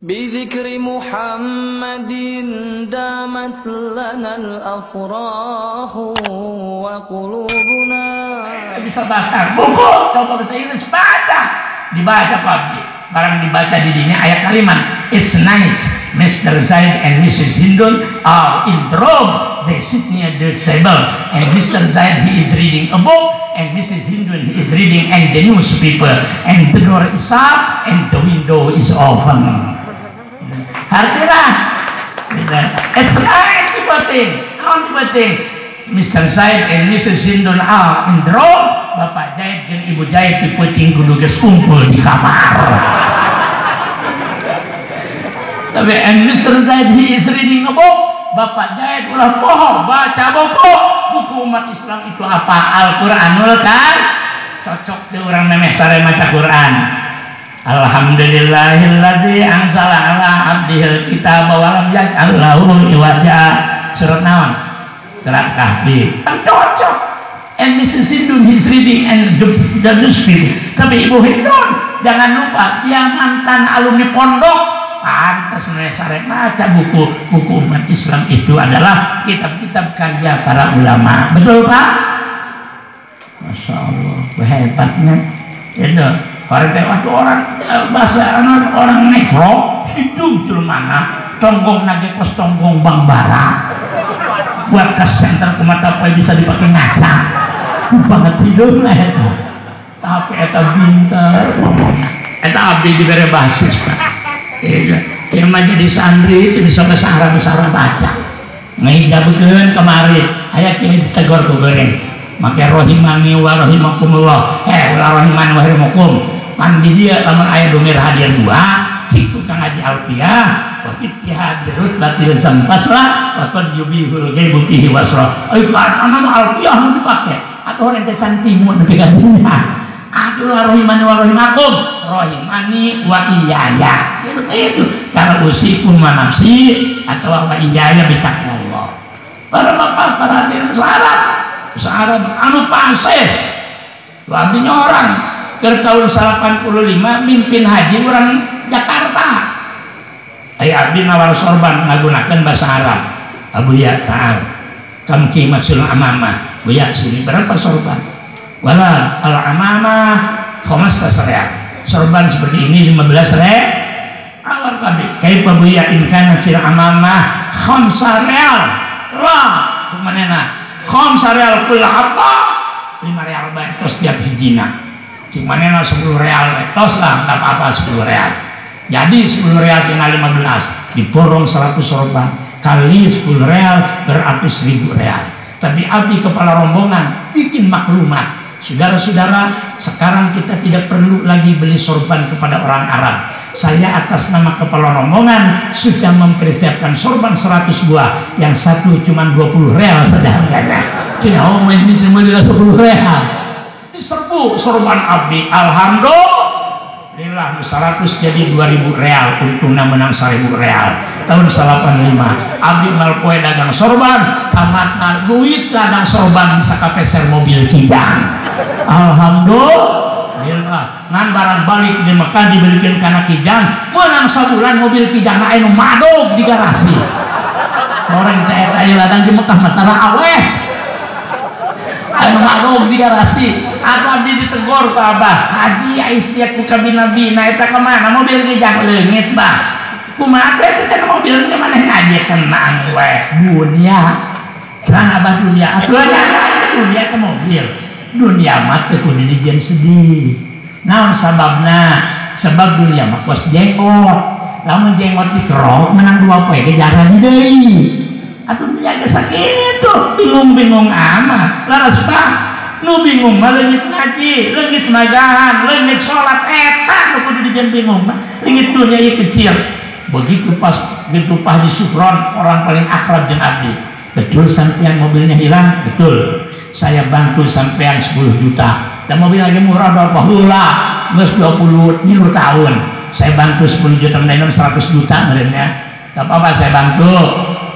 بذكر محمد دامت لنا الأفراح وقلوبنا. Bisa bakar buku coba bahasa Inggris baca, dibaca pabrik barang dibaca didinya ayat kalimat it's nice Mr. Zaid and Mrs. Hindun are in the room, they sit near the table and Mr. Zaid he is reading a book and Mrs. Hindun he is reading and the newspaper and the door is shut and the window is open. Artinya it's nice dibatin, naon dibatin Mr. Zaid and Mrs. Hindun are in the room, Bapak Zaid dan Ibu Zaid diputing kudu geus kumpul di kamar. Tapi and Mr. Zaid he is reading a book, Bapak Zaid ulah poho baca buku. Buku umat Islam itu apa? Al-Qur'anul kan? Cocok teu urang memeh sare maca Quran. Alhamdulillahilladzi anzala ala abdihil kitaba wa lam yaj'al lahu iwaja. Surat naon? Surat Kahfi. Kan cocok. And Mrs. Hindun he's reading and the newspaper. Tapi Ibu Hindun jangan lupa dia mantan alumni pondok, pantas sare baca buku. Buku umat Islam itu adalah kitab-kitab karya para ulama. Betul Pak? Masya Allah, hebatnya. Itu orang waktu orang bahasa orang negro hidung mana tonggong nage kos tonggong bang bara buat kas center kumata poe bisa dipakai ngaca ku banget hidung lah eta. Tapi eta binter ngomongna eta abdi dibere basis Pak. Iya, dia mah jadi santri itu bisa bahasa Arab, bahasa Arab baca ngijabekeun kemari aya kieu ditegor ku goreng make rohimani wa rahimakumullah ulah rohimani wa rahimakum pan di dieu lamun aya domir hadir dua cik tukang haji alfiah wa hadirut batil zamfasra wa qad yubihul ghaibu fihi wasra. Ai kana mah alfiah nu dipake atuh orang teh can timu nepi ka dinya. Aduh rohimani wa rahimakum rohimani wa iyaya. Itu cara usikum wa nafsi atau wa iyaya bitaqwallah. Para bapak para hadirin Arab anu paseh abdinya orang ke tahun 85 mimpin haji orang Jakarta. Aya abdi nawar sorban ngagunakeun bahasa Arab. Abu ya ta'al kam qimatul amamah. Buya sini berapa sorban? Wala al amamah khamsata real. Sorban seperti ini 15 real. Awar kabeh kaifa buya in kana sil amamah khamsa real. La kumanena khamsa real kul habba 5 real bae tos tiap hijina. Cik manena 10 real tos lah enggak apa-apa 10 real. Jadi 10 real tinggal 15 diborong 100 sorban kali 10 real berarti 1000 real. Tapi abdi kepala rombongan bikin maklumat, saudara-saudara sekarang kita tidak perlu lagi beli sorban kepada orang Arab. Saya atas nama kepala rombongan sudah mempersiapkan sorban 100 buah, yang satu cuma 20 real saja harganya. Tidak, oh ini cuma 10 real. Diserbu sorban abdi, alhamdulillah 100 jadi 2000 real, untungnya menang 1000 real. Tahun 85 abdi malpoe dagang sorban, tamatna duit ladang sorban bisa kapeser mobil kijang. Alhamdulillah ngan barang balik di Mekah dibelikan kana kijang, menang sabulan mobil kijang na anu madog di garasi. Orang teh eta ieu ladang di Mekah mah tara aweh. Anu madog di garasi. Atuh abdi ditegor ku abah, haji aisyah ku kabi-nabi na eta ka mana mobil kijang leungit bah. Kumaha teh teh mobil teh maneh ngaji tenang we dunia. Terang abah dunia atuh dunia teh mobil. Dunia mah teu kudu dijieun sedih. Naon sababna? Sebab dunia mah kos jenggot. Lamun jenggot dikerok menang 2 poe ge jarang deui. Atuh dunia ge sakitu, bingung-bingung amat. Laras Pak, nu bingung mah leungit ngaji, leungit magahan, leungit salat eta nu kudu dijieun bingung mah. Leungit dunia ieu kecil. Begitu pas gitu Pak Haji Sufron orang paling akrab jeung abdi. Betul sampean mobilnya hilang? Betul. Saya bantu sampean 10 juta. Dan mobil lagi murah berapa heula? Geus 23 tahun. Saya bantu 10 juta menaik 100 juta merenya. Enggak apa-apa saya bantu.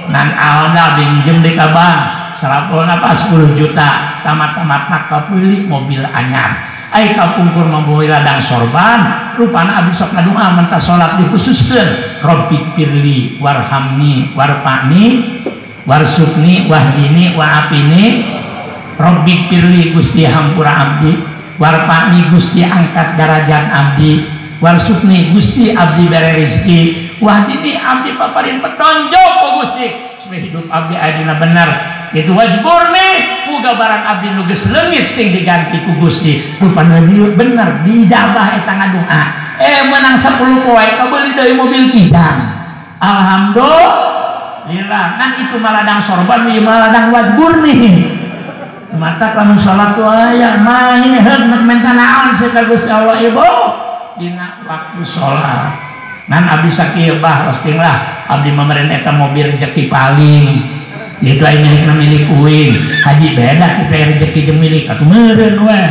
Ngan alda pinjem di ka bank. 100 apa 10 juta. Tamat-tamat nak beli mobil anyar. Ai kapungkur mamboy ladang sorban rupana abdi sok ngadua menta salat dikhususkeun Rabbi firli warhamni warfa'ni warsukni wahdini wa'afini. Rabbi firli Gusti hampura abdi, warfa'ni Gusti angkat darajat abdi, warsukni Gusti abdi bere rezeki, wahdini abdi paparin petonjok ku Gusti supaya hidup abdi aya bener. Itu wajburni muga barang abdi nu geus leungit sing diganti ku Gusti. Rupana bener dijabah eta ngadua. Menang 10 poe kabeuli deui mobil kijang. Alhamdulillah. Kan itu maladang sorban ieu maladang wajburni. Mata lamun salat tuh aya mahi heug nek menta naon sih ka Gusti Allah ibu dina waktu salat. Ngan abdi sakieu bah resting lah abdi mameren eta mobil rezeki paling. Itu aing milikna milik uing. Haji beda kita rezeki jeung milik atuh meureun we.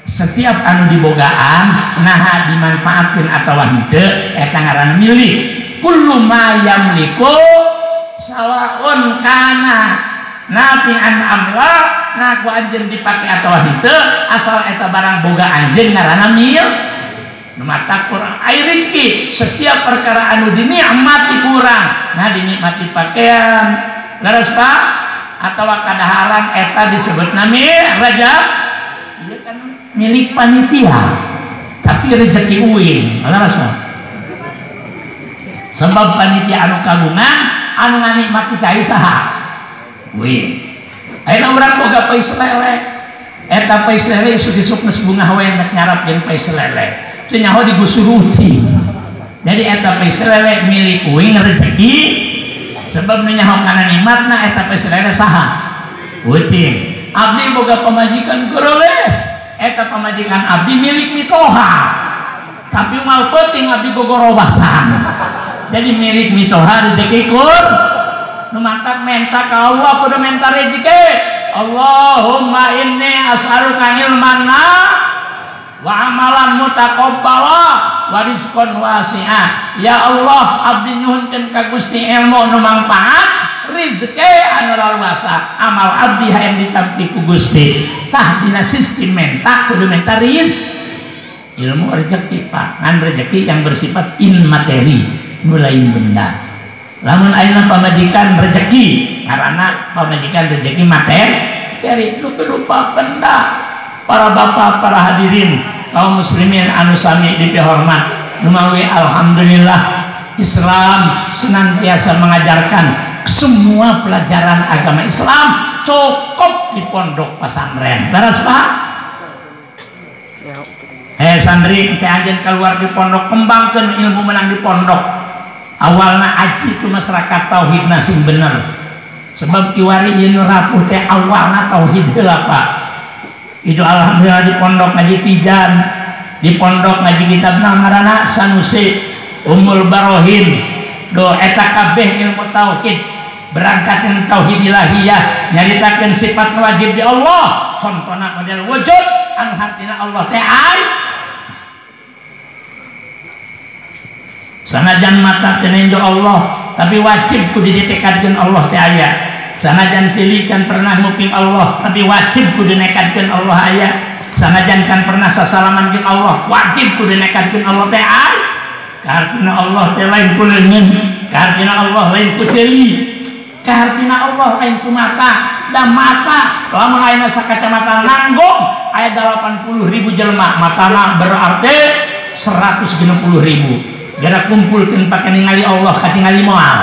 Setiap anu dibogaan naha dimanfaatkeun atawa henteu eta ngaranna milik. Kullu ma yamliku sawaun kana nafi'an amla, nah ku anjeun dipake atawa henteu asal eta barang boga anjeun ngaranna milik. Nu mata kurang ai rezeki setiap perkara anu dinikmati kurang nah dinikmati pakaian leres Pak atawa kadaharan eta disebut nami raja ieu kan milik panitia tapi rezeki uing leres Pak sebab panitia anu kagungan anu nganikmati cai saha uing. Ayeuna urang boga pais lele eta pais lele isuk-isuk geus bungah we nek nyarap jeung pais lele teu nyaho digusur ucing. Jadi eta pais lele milik uing rezeki sebab nu nyaho kana nikmatna eta pais lele saha ucing. Abdi boga pamajikan geureles eta pamajikan abdi milik mitoha tapi mal penting abdi gogorobasan. Jadi milik mitoha rezeki kur nu mantak menta ka Allah kudu menta rezeki. Allahumma inni as'aluka ilman wa amalan mutaqabbala wa rizqan wasi'a. Ya Allah abdi nyuhunkeun ka Gusti ilmu nu mangpaat, rezeki anu laluasa, amal abdi hayang ditampi ku Gusti. Tah dina sistem menta kudu menta rizki ilmu rezeki Pak, ngan rezeki yang bersifat immateri nu lain benda. Lamun ayeuna pamajikan rezeki karena pamajikan rezeki materi nu berupa benda. Para bapak, para hadirin kaum muslimin anu sami dipihormat numawi alhamdulillah Islam senantiasa mengajarkan semua pelajaran agama Islam cukup di pondok pesantren. Beres Pak? Hei santri, teh anjeun keluar di pondok kembangkeun ilmu menang di pondok. Awalna aji itu masyarakat tauhidna sing bener. Sebab kiwari ieu nu rapuh teh awalna tauhid heula Pak. Itu alhamdulillah di pondok ngaji tijan, di pondok ngaji kitab ngaranna Sanusi Ummul Barohin. Do eta kabeh ilmu tauhid berangkatin tauhid ilahiyah nyaritakeun sifat wajib di Allah contohna model wujud anu hartina Allah teh ai sanajan mata teu nenjo Allah tapi wajib kudu ditekadkeun Allah teh aya. Sanajan cili can pernah nguping Allah tapi wajib kudu nekadkeun Allah aya. Sanajan kan pernah sasalaman jeung Allah wajib kudu nekadkeun Allah teh ai. Karena Allah teh lain ku leungeun, karena Allah lain ku ceuli, karena Allah lain ku mata. Dan mata lamun ayeuna sakacamata nanggung aya 80.000 jelema, matana berarti 160.000. Gara kumpulkeun pake ningali Allah katingali moal.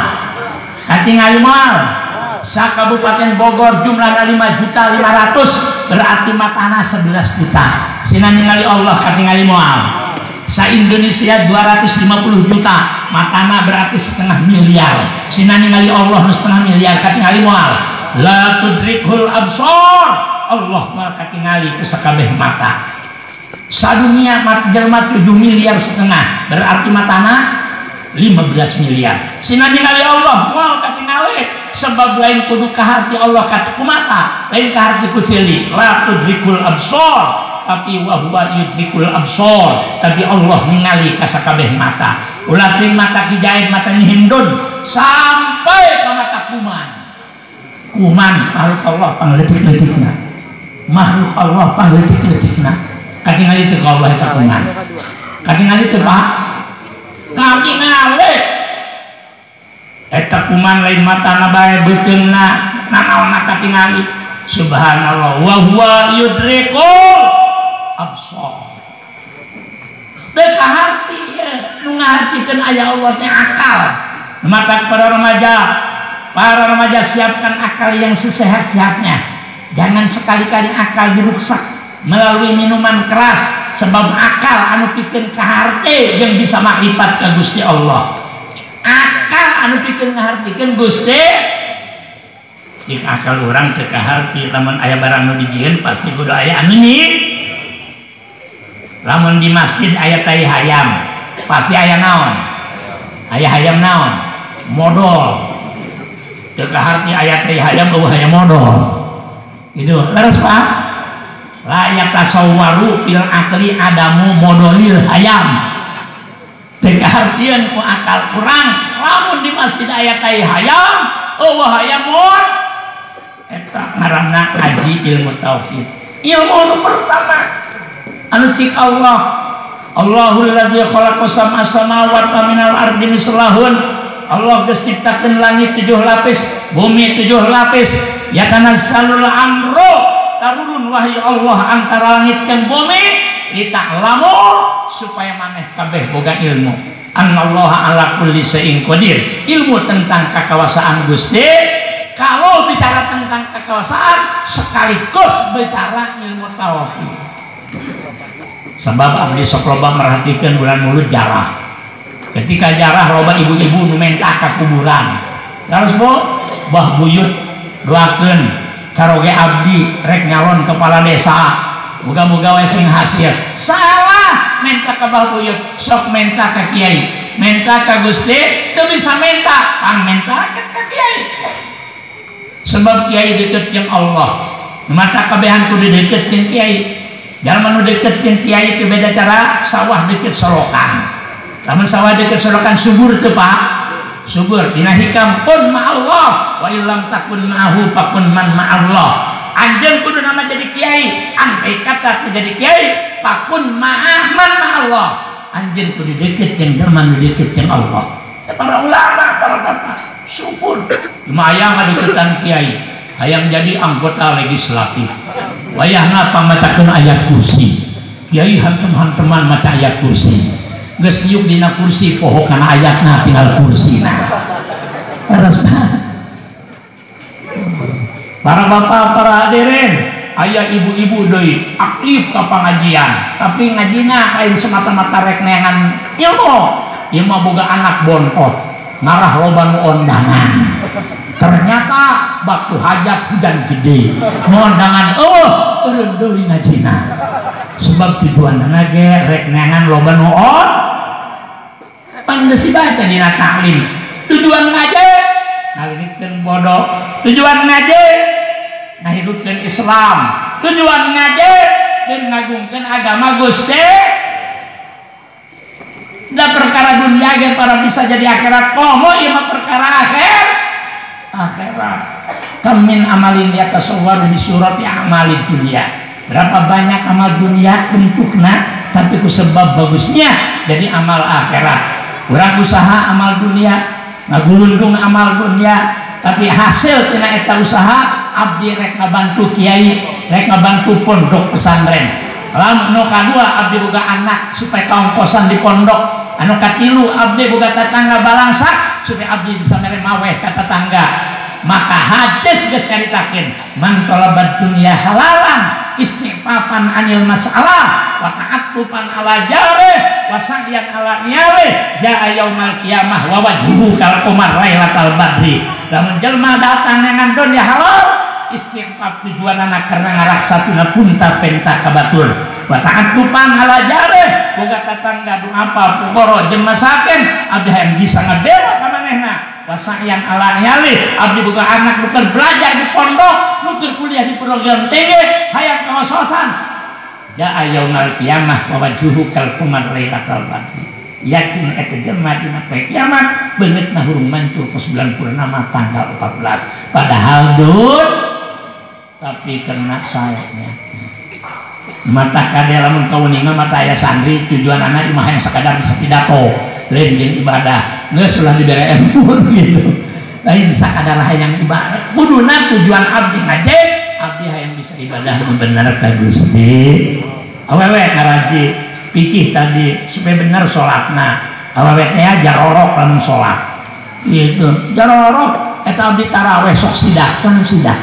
Katingali moal. Sa Kabupaten Bogor jumlahna 5.500.000 berarti matana 11 juta. Sina ningali Allah katingali moal. Sa Indonesia 250 juta, matana berarti setengah miliar. Sina ningali Allah nu setengah miliar katingali moal. La tudrikul absar. Allah moal katingali ku sakabeh mata. Sadunia jelema 7,5 miliar berarti matana 15 miliar. Sina ningali Allah moal katingali sebab lain kudu kaharti Allah ku mata, lain kaharti ku ceuli. La tudrikul absar tapi wa huwa yudrikul absar, tapi Allah ningali ka sakabeh mata. Ulah teuing mata Ki Jaid, mata Nyi Hindun sampai ka mata kuman. Kuman makhluk Allah pangleutik-leutikna. Makhluk Allah pangleutik-leutikna. Katingali teu ka Allah eta kuman. Katingali teu Pak? Katingali. Eta kuman lain matana bae beuteungna nanaonna katingali. Subhanallah wa huwa yudrikul absar. Teu kaharti ieu nu ngahartikeun aya Allah teh akal. Maka para remaja siapkan akal yang sesehat-sehatnya. Jangan sekali-kali akal dirusak melalui minuman keras, sebab akal anu pikeun kaharte jeung bisa makrifat ka Gusti Allah. Akal anu pikeun ngahartikeun Gusti. Jika akal urang teu kaharti, lamun aya barang nu dijieun pasti kudu aya anu nyieun. Lamun di masjid aya tai hayam, pasti aya naon? Aya hayam naon? Modol. Teu kaharti aya tai hayam eueuh hayam modol. Gitu. Leres Pak? La yatasawwaru fil aqli adamu modolil hayam. Teu kahartieun ku akal urang lamun di masjid aya tai hayam, eueuh hayam mod. Eta ngaranna ngaji ilmu tauhid. Ilmu nu pertama anu cik Allah, Allahul ladzi khalaqas sab'a samawati wa minal ardi mislahun. Allah geus ciptakeun langit 7 lapis, bumi 7 lapis. Yatanazzalul amru, tarurun wahyu Allah antara langit dan bumi, lita'lamu supaya maneh kabeh boga ilmu. Annallaha ala kulli syai'in qadir. Ilmu tentang kekuasaan Gusti. Kalau bicara tentang kekuasaan sekaligus bicara ilmu tauhid. Sebab abdi sok loba merhatikan bulan mulut jarah. Ketika jarah loba ibu-ibu nu menta ka kuburan. Terus bu, bah buyut doakeun caroge abdi rek nyalon kepala desa. Muga-muga we sing hasil. Salah menta ka bah buyut, sok menta ka kiai, menta ka Gusti, teu bisa menta, pang menta ka kiai. Sebab kiai deket jeung Allah. Mata kabehan kudu deket jeung kiai. Jalma nu deket jeung kiai teu beda cara sawah deket sorokan. Lamun sawah deket sorokan subur teu Pak? Subur. Dina hikam kun ma'allah wa illam takun ma'ahu fakun man ma'allah. Anjeun kudu nama jadi kiai, andai kata teu jadi kiai, fakun ma'a man ma'allah. Anjeun kudu deket jeung jalma nu deket jeung Allah. Para ulama, para bapak subur. Cuma hayang ngadeukeutan kiai, hayang jadi anggota legislatif. Wayahna pamacakeun ayat kursi. Kiai hantem-hanteman maca ayat kursi. Geus niuk dina kursi poho kana ayatna tinggal kursina. Para bapak, para hadirin, aya ibu-ibu deui aktif ka pangajian, tapi ngajina lain semata-mata rek neangan ilmu. Ieu mah boga anak bontot, ngarah loba nu ondangan. Ternyata waktu hajat hujan gede, nu ondangan eueuh eureun deui ngajina. Sebab tujuanna ge rek neangan loba nu on. Pan geus dibaca dina taklim. Tujuan ngaji ngaleungitkeun bodoh, tujuan ngaji ngahidupkeun Islam, tujuan ngaji keur ngagungkeun agama Gusti. Da perkara dunia ge para bisa jadi akhirat, komo ieu mah perkara akhir akhirat. Kam min amalin yatasawwaru bi surati a'malid dunya. Berapa banyak amal dunia bentukna tapi ku sebab bagusnya jadi amal akhirat. Kurang usaha amal dunia, ngagulundung amal dunia, tapi hasil tina eta usaha abdi rek ngabantu kiai, rek ngabantu pondok pesantren. Lamun nu kadua abdi boga anak supaya kaongkosan di pondok, anu katilu abdi boga tetangga balangsak supaya abdi bisa mere maweh ka tetangga. Maka hadis geus nyaritakeun man talabad dunya halalan istifafan anil masalah wa ta'attufan ala jarih wa sa'yan ala iyalih jaa yaumal qiyamah wa wajhuhu kal qamar lailatal badri. Lamun jelema datang dengan dunya halal istifaf tujuanana karena ngaraksa tina punta penta ka batur wa ta'attufan ala jarih boga tetangga du apa pukoro jeung masakin abdi hayang bisa ngabela ka manehna wa sa'yan ala iyalih abdi boga anak nu keur belajar di pondok nu keur kuliah di program tinggi hayang kawasosan jaa yaumal qiyamah wa wajhuhu kal qamar lailatal badri. Yakin eta jelema dina poe kiamat beungeutna hurung mancul ke 9 purnama tanggal 14 padahal dun tapi karena sayangnya. Mata kade lamun kauninga mata aya santri tujuan anak imah yang sakadar bisa pidato lain jeung ibadah geus ulah dibere ilmu gitu. Lain sakadar hayang ibadah kuduna tujuan abdi ngaji abdi hayang bisa ibadah nu bener ka Gusti. Awewe ngaraji pikih tadi supaya bener salatna. Awewe teh jarorok lamun salat. Gitu. Jarorok eta abdi taraweh sok sidak kan sidak.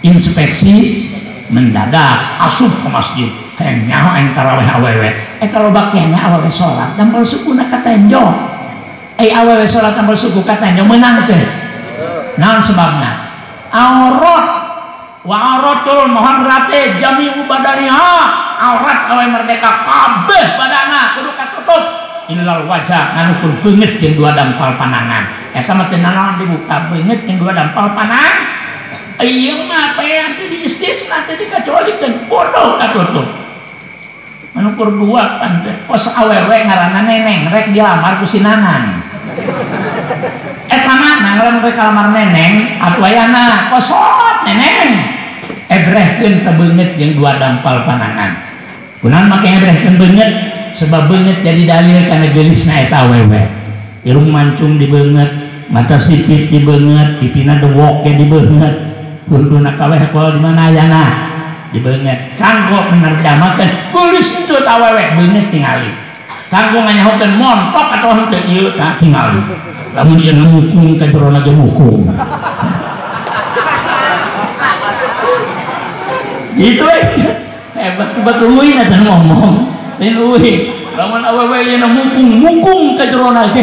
Inspeksi mendadak asup ke masjid. Hayang nyaho aing taraweh awewe. Eta loba keneh awewe salat dampal sukuna ka tenjo. Ai awewe salat dampal suku ka tenjo meunang teh. Naon sebabna? Aurat wa auratul muharrati jami'u badaniha. Aurat awewe merdeka kabeh badana kudu katutup illal wajah nganukur beungeut jeung dua dampal panangan. Eta mah teu nanaon dibuka beungeut jeung dua dampal panang. Ieu mah paean teh diistisna teh dikacualikeun bodoh katutup. Manukur dua pan teh pos awewe ngaranna neneng rek dilamar ku si Nanang. Eta Nanang lamun rek lamar neneng atuh ayana kos salat neneng. Ebrehkeun ka beungeut jeung dua dampal panangan. Kunaon make ebrehkeun beungeut? Sebab beungeut jadi dalil kana geulisna eta awewe. Irung mancung dibeungeut, mata sipit dibeungeut, pipina dewok ge dibeungeut. Huntuna kabeh kol di mana ayana dibeungeut. Kanggo menerjemahkeun geulis henteu ta awewe beungeut tingali. Kanggo nganyahokeun montok atawa henteu ieu ta tingali. Lamun ieu mukung ka jerona ge mukung. Gitu hebat hebat leuwih eta ngomong. Lain leuwih. Lamun awewe ieu mukung mukung ka jerona ge.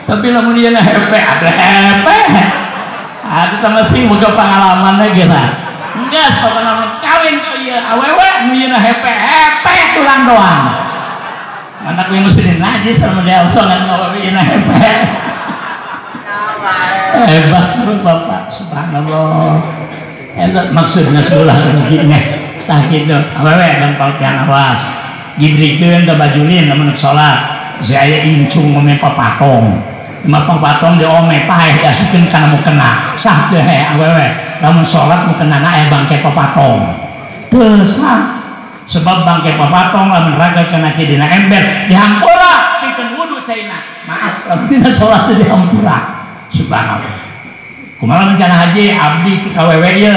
Tapi lamun ieu hepe ada hepe. Aduh tambah sih moga pengalaman lagi lah. Enggak, pengalaman kawin kok iya awewe nu ieu hepe hepe tulang doang. Anak yang mesti najis sama dia usongan awewe ieu hepe. Hebat terus bapak, subhanallah. Eta maksudna seulah ruginya. Tah kitu, awewe dampal pian awas. Gibrikeun ka bajulin lamun salat. Si aya incung ngome papatong. Mapang patong di ome paeh diasupkeun kana mukena sah teu he awewe lamun salat mukenana aya bangke papatong teu sah sebab bangke papatong lamun raga kana dina ember dihampura pikeun wudu caina maaf lamun dina salat teu dihampura subhanallah. Kumaha lamun kana haji abdi ti kawewe ieu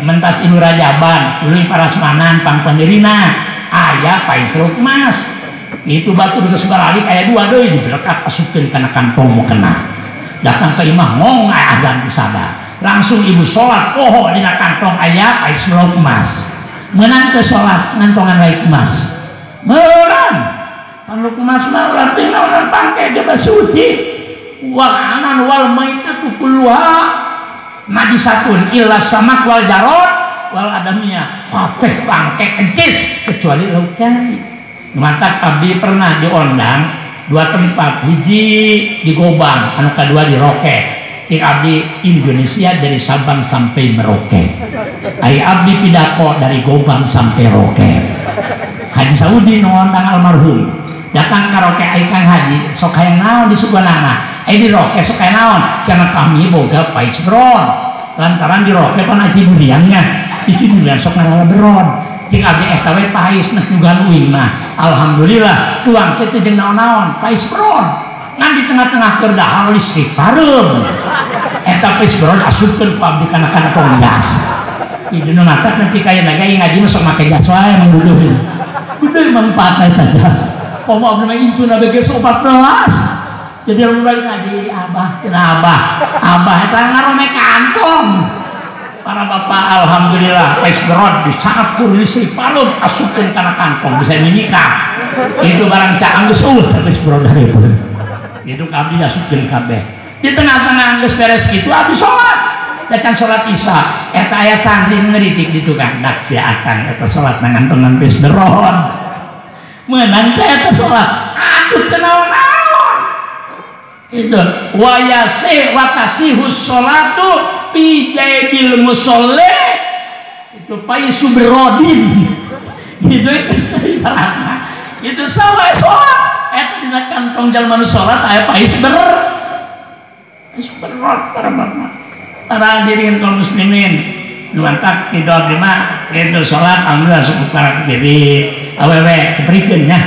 mentas Ibu Rajaban tuluy parasmanan pangpandirina aya paisruk mas itu batu geus baralik aya dua deui diberkat asupkeun kana kantong mukena datang ke imah ngong aya azan disada langsung ibu salat poho dina kantong aya pais lauk emas meunang teu salat ngantongan lauk emas meurang pan lauk emas mah ulah teu naonan bangke ge suci wal anan wal maitatu kulluha najisatun illa samak wal jarod wal adamiyah kabeh bangke encis kecuali lauk cai. Matak abdi pernah diondang dua tempat, hiji di Gobang, anu kedua di Roke. Cik abdi Indonesia dari Sabang sampai Merauke. Ai abdi pidato dari Gobang sampai Roke. Haji Saudi nu ngondang almarhum. Datang ka Roke ai Kang Haji sok hayang naon di Suganana. Ai di Roke sok hayang naon? Cenah kami boga pais beron. Lantaran di Roke pan aji duriannya. Itu durian sok ngarala beron. Cik abdi eta we pais nek nyugan uing mah. Alhamdulillah tuang teh teu jeung naon-naon, pais beron. Ngan di tengah-tengah keur dahar listrik pareum. Eta pais beron asupkeun ku abdi kana kantong jas. Ieu nu matak nepi ka ayeuna ge ngaji mah sok make jas wae mang duduh. Gede manfaatna eta jas. Komo abdi mah incuna ge geus 14. Jadi lamun balik ngaji abah cenah abah. Abah eta ngarome kantong. Para bapak alhamdulillah pais beron di saat kur listrik pareum asupkeun kana kantong bisa nyimika. Itu barang caang geus eueuh pais beron hareupeun. Itu ka abdi asupkeun kabeh. Di tengah-tengah geus beres kitu abdi salat. Da can salat isya eta aya santri ngeritik di tukang dak sia akang eta salat ngantongan pais beron. Meunang teh eta salat. Aduh teu naon-naon. Itu wa yasi wa tasihus salatu fi jaibil musolli itu paisu berodin gitu itu ibaratna itu salah salat eta dina kantong jalma nu salat aya pais ber pais berod para bapak para hadirin kaum muslimin Nu mantak tidur di mah gitu salat alhamdulillah suku karak diri awewe keprikeun nya.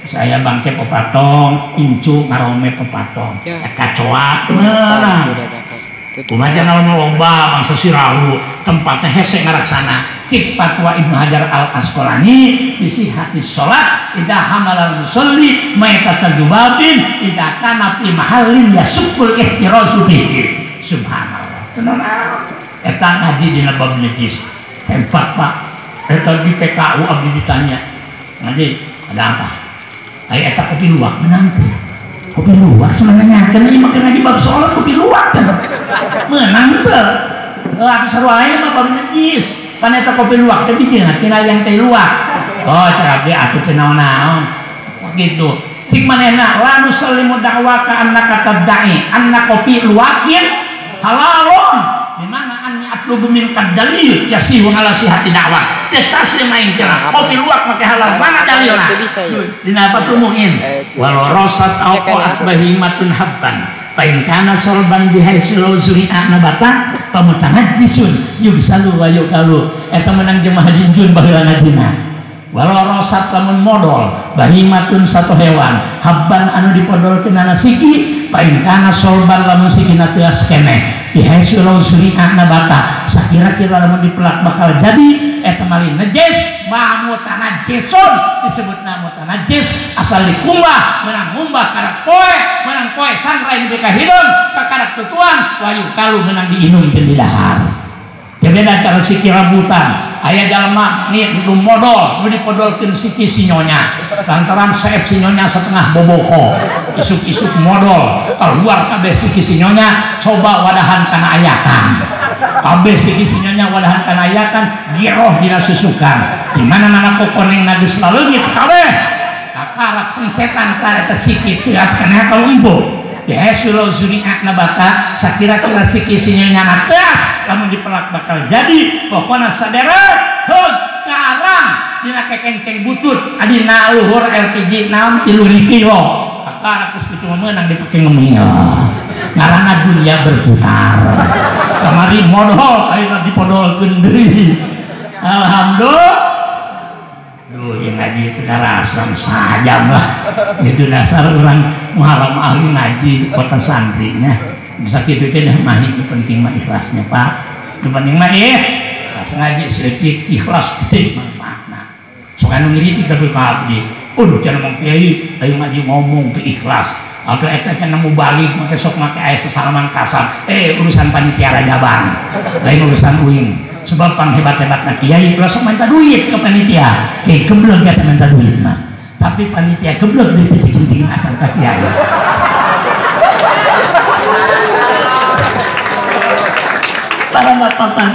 Saya bangke pepatong, incu ngarome pepatong. Ya. Kacoa nah. Kumaha cenah loba bangsa Sirawu tempatnya hese ngaraksana. Cik fatwa Ibnu Hajar Al Asqalani disihati salat idza hamalal musalli maitata dzubabin idza kana fi mahallin yasukul ihtirazu bihi. Subhanallah. Tenang. Eta ngaji dina bab najis. Hebat Pak. Eta di PKU abdi ditanya. Ngaji ada apa? Ai eta kopi luwak menang teh. Kopi luwak sebenarnya kan ieu mah ngaji bab salat kopi luwak kan. Menang teh. Atuh sarua aya mah bab najis. Pan eta kopi luwak teh bijilna tina yang teh luwak. Oh cek abdi atuh teu naon-naon. Gitu. Cik manehna la nusallimu da'waka annaka tadda'i anna kopi luwakin halalun. Di mana anni atlubu min dalil yasihu ala sihati dakwah. Teh taslim aing cenah kopi luwak make halal mana dalilna? Dina bab lumuin walau rasat au qa'at bahimatun habban fa in kana solban bihaitsu law zuri'a nabata pamutanajjisun yugsalu wa yukalu. Eta menang jemaah haji jun baheula ngajina. Walau rasat lamun modol bahimatun satu hewan habban anu dipodolkeun ana siki fa in kana solban lamun sikina teas keneh bihaitsu law zuri'a nabata sakira-kira lamun dipelak bakal jadi eta mali najis ma mutanajjisun disebutna mutanajjis asal dikumbah menang ngumbah karak poe menang poe sangrai di kahidung ka karak tutuan wayu kalu menang diinum jeung didahar. Beda cara siki rambutan aya jalma nih nu modol nu dipodolkeun siki sinyonya lantaran saep sinyonya setengah boboko isuk-isuk modol keluar kabeh siki sinyonya coba wadahan kana ayakan kabeh siki sinyonya wadahan kana ayakan giroh dina susukan di mana-mana kokoneng geus laleungit kabeh kakarak pencetan ka eta siki teas kana kalau empuk bihaitsu law zuri'a nabata sakira-kira siki sinyonya teas lamun dipelak bakal jadi pokona sadera heug karang dina kekenceng butut adina luhur LPG naon 3 kilo kakarak geus kitu meunang dipake ngemil ngaranna dunia berputar kamari modol ayeuna dipodolkeun deui alhamdulillah. Duh, ya ngaji itu karasam sajam lah. Itu dasar orang Muharram ahli ngaji kota santrinya. Bisa kitu teh dah mah itu penting mah ikhlasnya, Pak. Itu penting mah ikhlas ngaji sedikit ikhlas gede manfaatna. Sok anu ngiritik tapi ka abdi. Aduh cenah mong kiai ayo ngaji ngomong teu ikhlas. Atau eta cenah mau balik make sok make aya sesalaman kasar. Urusan panitia rajaban. Lain urusan uing. Sebab panghebat-hebatna kiai ulah sok minta duit ke panitia. Kiai geblek eta minta duit mah. Tapi panitia geblek dicicing-cicing acan ka kiai. Para bapak-bapak